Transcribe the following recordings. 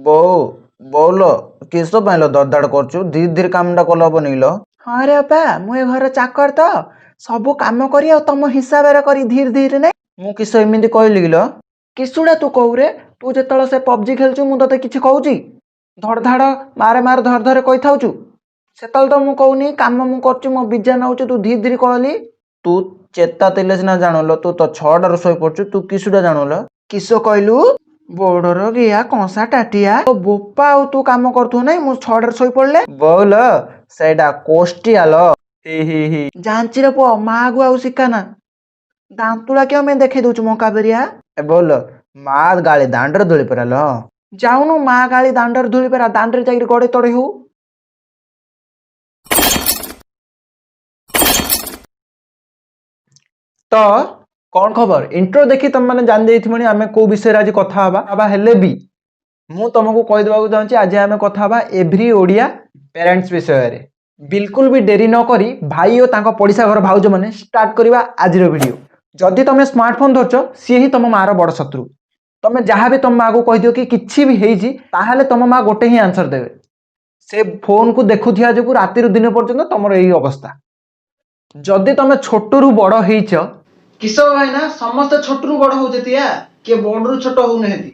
ବୋଉ ବୋଉଲୋ, କିସ ପାଇଁ ଲୋ ଧରଧାଡ଼ କରୁଛୁ? ଧୀରେ ଧୀରେ କାମଟା କଲେ ହବନି ଲୋ? ହଁ ରେ ବାପା, ମୁଁ ଏ ଘର ଚାକର ତ ସବୁ କାମ କରି ଆଉ ତମ ହିସାବରେ କରି ଧୀରେ ଧୀରେ ନାଇଁ। ମୁଁ କିସ ଏମିତି କହିଲି କିଲୋ? କିସୁଟା ତୁ କହୁରେ? ତୁ ଯେତେବେଳେ ସେ ପବଜି ଖେଳୁଛୁ, ମୁଁ ତତେ କିଛି କହୁଛି? ଧଡ଼ଧାଡ଼ ମାରେ ମାରେ ଧର ଧରେ କହିଥାଉଛୁ। ସେତେବେଳେ ତ ମୁଁ କହୁନି। କାମ ମୁଁ କରୁଛି, ମୋ ବିଜା ନେଉଛି, ତୁ ଧୀରେ ଧୀରେ କହିଲି। ତୁ ଚେତା ଥିଲେ ସିନା ଜାଣୁଲୋ। ତୁ ତ 6ଟାରୁ ଶୋଇପଡୁଛୁ, ତୁ କିସୁଟା ଜାଣୁଲୋ? କିସ କହିଲୁ? ବୋଡର ଗିଆ କଂସା ଟାଟିଆ, ତୋ ବୋପା ଆଉ ତୁ କାମ କରୁଥିବୁ ନାଇଁ, ମୁଁ 6ଟାରେ ଶୋଇପଡ଼ିଲେ? ବୋଉଲୋ, ସେଇଟା କୋଷ୍ଟିଆଲ। ହି ହି ହି। ଜାଣିଛି ରେ ପୁଅ, ମାକୁ ଆଉ ଶିଖାନା। ଦାନ୍ତୁଳା କିଏ ପାଇଁ ଦେଖେଇ ଦଉଛୁ ମକା ବେରିଆ? ଏ ବୋଉଲୋ, ମା ଗାଳି ଦାଣ୍ଡରେ ଧୂଳି ପରାଲୋ। ଯାଉନୁ, ମା ଗାଳି ଦାଣ୍ଡରେ ଧୂଳି ପରା, ଦାଣ୍ଡରେ ଯାଇକି ଗଡେଇ ତଡେଇ ହଉ। ତ କ'ଣ ଖବର? ଇଣ୍ଟ୍ରୋ ଦେଖି ତମେମାନେ ଜାଣି ଯାଇଥିବଣି ଆମେ କୋଉ ବିଷୟରେ ଆଜି କଥା ହବା। ହବା ହେଲେ ବି ମୁଁ ତମକୁ କହିଦେବାକୁ ଚାହୁଁଛି, ଆଜି ଆମେ କଥା ହବା ଏଭ୍ରି ଓଡ଼ିଆ ପ୍ୟାରେଣ୍ଟସ୍ ବିଷୟରେ। ବିଲକୁଲ ବି ଡେରି ନ କରି ଭାଇ ଓ ତାଙ୍କ ପଡ଼ିଶା ଘର ଭାଉଜମାନେ, ଷ୍ଟାର୍ଟ କରିବା ଆଜିର ଭିଡ଼ିଓ। ଯଦି ତମେ ସ୍ମାର୍ଟଫୋନ୍ ଧରୁଛ, ସିଏ ହିଁ ତମ ମାର ବଡ଼ ଶତ୍ରୁ। ତମେ ଯାହା ବି ତମ ମାକୁ କହିଦିଅ କି କିଛି ବି ହେଇଛି, ତାହେଲେ ତମ ମା ଗୋଟେ ହିଁ ଆନ୍ସର ଦେବେ, ସେ ଫୋନକୁ ଦେଖୁଥିବା ଯୋଗୁଁ ରାତିରୁ ଦିନ ପର୍ଯ୍ୟନ୍ତ ତମର ଏଇ ଅବସ୍ଥା। ଯଦି ତମେ ଛୋଟରୁ ବଡ଼ ହେଇଛ। କିସ ଭାଇନା, ସମସ୍ତେ ଛୋଟରୁ ବଡ ହଉଛନ୍ତି ୟା, କିଏ ବଡରୁ ଛୋଟ ହଉନାହାନ୍ତି।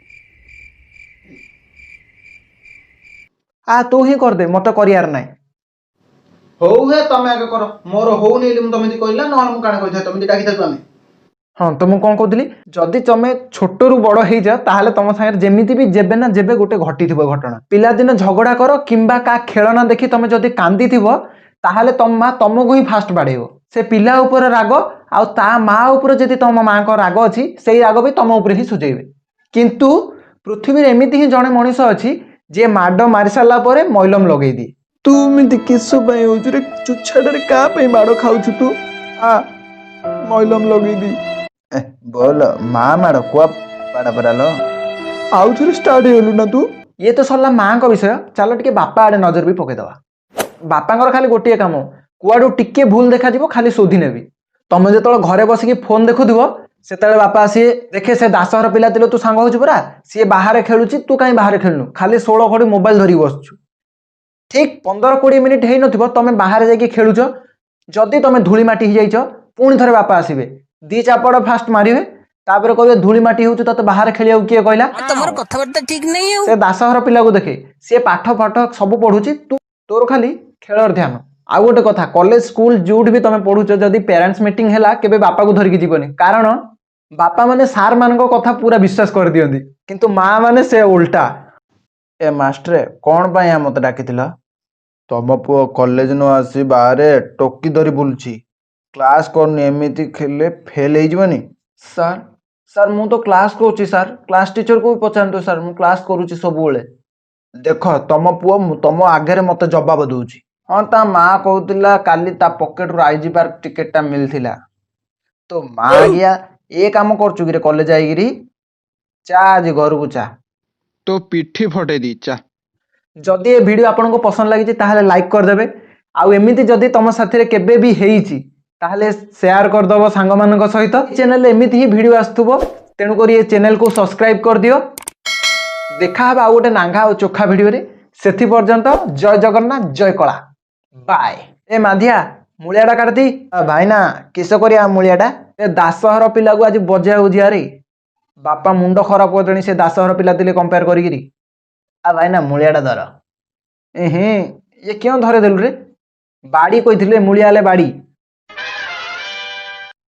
ଆ ତୁ ହିଁ କରିଦେ, ମତେ କରିବାର ନାହିଁ। ହଉ ହେ, ତମେ ଆଗ କର। ମୋର ହଉନି ବୋଲି ମୁଁ ତମେ କହିଲା, ନହେଲେ ମୁଁ କାଣା କହିଥାଏ? ତମେ ଡାକିଥାନ୍ତୁ ଆମେ। ହଁ, ତ ମୁଁ କ'ଣ କହୁଥିଲି? ଯଦି ତମେ ଛୋଟରୁ ବଡ଼ ହେଇଯାଅ, ତାହେଲେ ତମ ସାଙ୍ଗରେ ଯେମିତି ବି ଯେବେ ନା ଯେବେ ଗୋଟେ ଘଟିଥିବ ଘଟଣା। ପିଲାଦିନ ଝଗଡ଼ା କର କିମ୍ବା କାହା ଖେଳନା ଦେଖି ତମେ ଯଦି କାନ୍ଦିଥିବ, ତାହେଲେ ତମ ମା ତମକୁ ହିଁ ଫାଷ୍ଟ ବାଡ଼େଇବ। ସେ ପିଲା ଉପରେ ରାଗ ଆଉ ତା ମା ଉପରେ ଯଦି ତମ ମାଙ୍କ ରାଗ ଅଛି, ସେଇ ରାଗ ବି ତମ ଉପରେ ହିଁ ସୁଝେଇବେ। କିନ୍ତୁ ପୃଥିବୀରେ ଏମିତି ହିଁ ଜଣେ ମଣିଷ ଅଛି, ଯିଏ ମାଡ଼ ମାରି ସାରିଲା ପରେ ମଇଲମ ଲଗେଇ ଦିଏ। ତୁ ଏମିତି କିସ ପାଇଁ ହଉଛୁ ରେ? ଚୁଛାଟାରେ କାହା ପାଇଁ ମାଡ଼ ଖାଉଛୁ ତୁ? ଆ ମଇଲମ ଲଗେଇଦି। ଏ ବୋଉଲୋ, ମା ମାଡ଼ କୁଆ ପାଡ଼ା ପରାଲୋ। ଆଉ ଥରେ ଷ୍ଟାର୍ଟ ହେଇଗଲୁ ନା ତୁ? ଇଏ ତ ସରିଲା ମାଙ୍କ ବିଷୟ, ଚାଲ ଟିକେ ବାପା ଆଡ଼େ ନଜର ବି ପକେଇଦବା। ବାପାଙ୍କର ଖାଲି ଗୋଟିଏ କାମ, କୁଆଡ଼ୁ ଟିକେ ଭୁଲ ଦେଖାଯିବ, ଖାଲି ଶୋଧି ନେବି। ତମେ ଯେତେବେଳେ ଘରେ ବସିକି ଫୋନ୍ ଦେଖୁଥିବ, ସେତେବେଳେ ବାପା ଆସିବେ, ଦେଖେ, ସେ ଦାସଘର ପିଲା ଥିଲେ ତୁ ସାଙ୍ଗ ହଉଛୁ ପରା, ସିଏ ବାହାରେ ଖେଳୁଛି, ତୁ କାହିଁ ବାହାରେ ଖେଳୁନୁ? ଖାଲି 16 ଘଡ଼ି ମୋବାଇଲ ଧରିକି ବସୁଛୁ। ଠିକ 15-20 ମିନିଟ୍ ହେଇନଥିବ, ତମେ ବାହାରେ ଯାଇକି ଖେଳୁଛ। ଯଦି ତମେ ଧୂଳି ମାଟି ହେଇଯାଇଛ, ପୁଣି ଥରେ ବାପା ଆସିବେ, ଦି ଚାପଡ଼ ଫାଷ୍ଟ ମାରିବେ, ତାପରେ କହିବେ, ଧୂଳି ମାଟି ହଉଛୁ, ତତେ ବାହାରେ ଖେଳିବାକୁ କିଏ କହିଲା? ତମର କଥାବାର୍ତ୍ତା ଠିକ ନାହିଁ ଆଉ। ସେ ଦାସଘର ପିଲାକୁ ଦେଖେ, ସିଏ ପାଠ ଫାଠ ସବୁ ପଢୁଛି, ତୁ ତୋର ଖାଲି ଖେଳର ଧ୍ୟାନ। ଆଉ ଗୋଟେ କଥା, କଲେଜ ସ୍କୁଲ ଯୋଉଠି ବି ତମେ ପଢୁଛ, ଯଦି ପ୍ୟାରେଣ୍ଟସ୍ ମିଟିଂ ହେଲା, କେବେ ବାପାକୁ ଧରିକି ଯିବନି। କାରଣ ବାପା ମାନେ ସାର୍ ମାନଙ୍କ କଥା ପୁରା ବିଶ୍ୱାସ କରିଦିଅନ୍ତି, କିନ୍ତୁ ମା ମାନେ ସେ ଓଲଟା। ଏ ମାଷ୍ଟରେ, କ'ଣ ପାଇଁ ମତେ ଡାକିଥିଲ? ତମ ପୁଅ କଲେଜ ନ ଆସି ବାହାରେ ଟୋକି ଧରି ବୁଲୁଛି, କ୍ଲାସ୍ କରୁନି, ଏମିତି ଖେଳିଲେ ଫେଲ୍ ହେଇଯିବନି? ସାର୍, ସାର୍, ମୁଁ ତ କ୍ଲାସ୍ କରୁଛି ସାର୍। କ୍ଲାସ୍ ଟିଚରକୁ ବି ପଚାରନ୍ତୁ ସାର୍, ମୁଁ କ୍ଲାସ୍ କରୁଛି ସବୁବେଳେ। ଦେଖ, ତମ ପୁଅ ତମ ଆଗରେ ମତେ ଜବାବ ଦଉଛି। ହଁ, ତା ମା କହୁଥିଲା କାଲି ତା ପକେଟରୁ ଆଇଜି ପାର୍କ ଟିକେଟଟା ମିଳିଥିଲା। ତୋ ମା ଗିଆ, ଏ କାମ କରୁଛୁ କିରେ କଲେଜ ଆଇକିରି? ଚା, ଆଜି ଘରକୁ ଚା। ତୋ ପିଠି ଫଟେଇ ଦି, ଚା। ଯଦି ଏ ଭିଡ଼ିଓ ଆପଣଙ୍କୁ ପସନ୍ଦ ଲାଗିଛି, ତାହେଲେ ଲାଇକ୍ କରିଦେବେ। ଆଉ ଏମିତି ଯଦି ତମ ସାଥିରେ କେବେ ବି ହେଇଛି, ତାହେଲେ ସେୟାର କରିଦେବ ସାଙ୍ଗମାନଙ୍କ ସହିତ। ଚ୍ୟାନେଲରେ ଏମିତି ହିଁ ଭିଡ଼ିଓ ଆସୁଥିବ, ତେଣୁକରି ଏ ଚ୍ୟାନେଲକୁ ସବସ୍କ୍ରାଇବ୍ କରିଦିଅ। ଦେଖା ହବା ଆଉ ଗୋଟେ ନାଙ୍ଘା ଆଉ ଚୋଖା ଭିଡ଼ିଓରେ। ସେଥି ପର୍ଯ୍ୟନ୍ତ ଜୟ ଜଗନ୍ନାଥ, ଜୟ କଳା, ବାଏ। ଏ ମାଧିଆ, ମୂଳିଆଟା କାଟତି। ଭାଇନା, କିସ କରିବା ମୂଳିଆଟା? ଏ ଦାସହର ପିଲାକୁ ଆଜି ବଜେଇବାକୁ ଯିବା ରେ। ବାପା ମୁଣ୍ଡ ଖରାପ କରିଦେଣି ସେ ଦାସହର ପିଲା ଥିଲେ କମ୍ପେୟାର କରିକିରି। ଆ ଭାଇନା, ମୂଳିଆଟା ଧର। ଏ ହେଁ, ଇଏ କେଉଁ ଧରେଇଦେଲୁ ରେ? ବାଡ଼ି କହିଥିଲେ, ମୂଳିଆ ହେଲେ ବାଡ଼ି।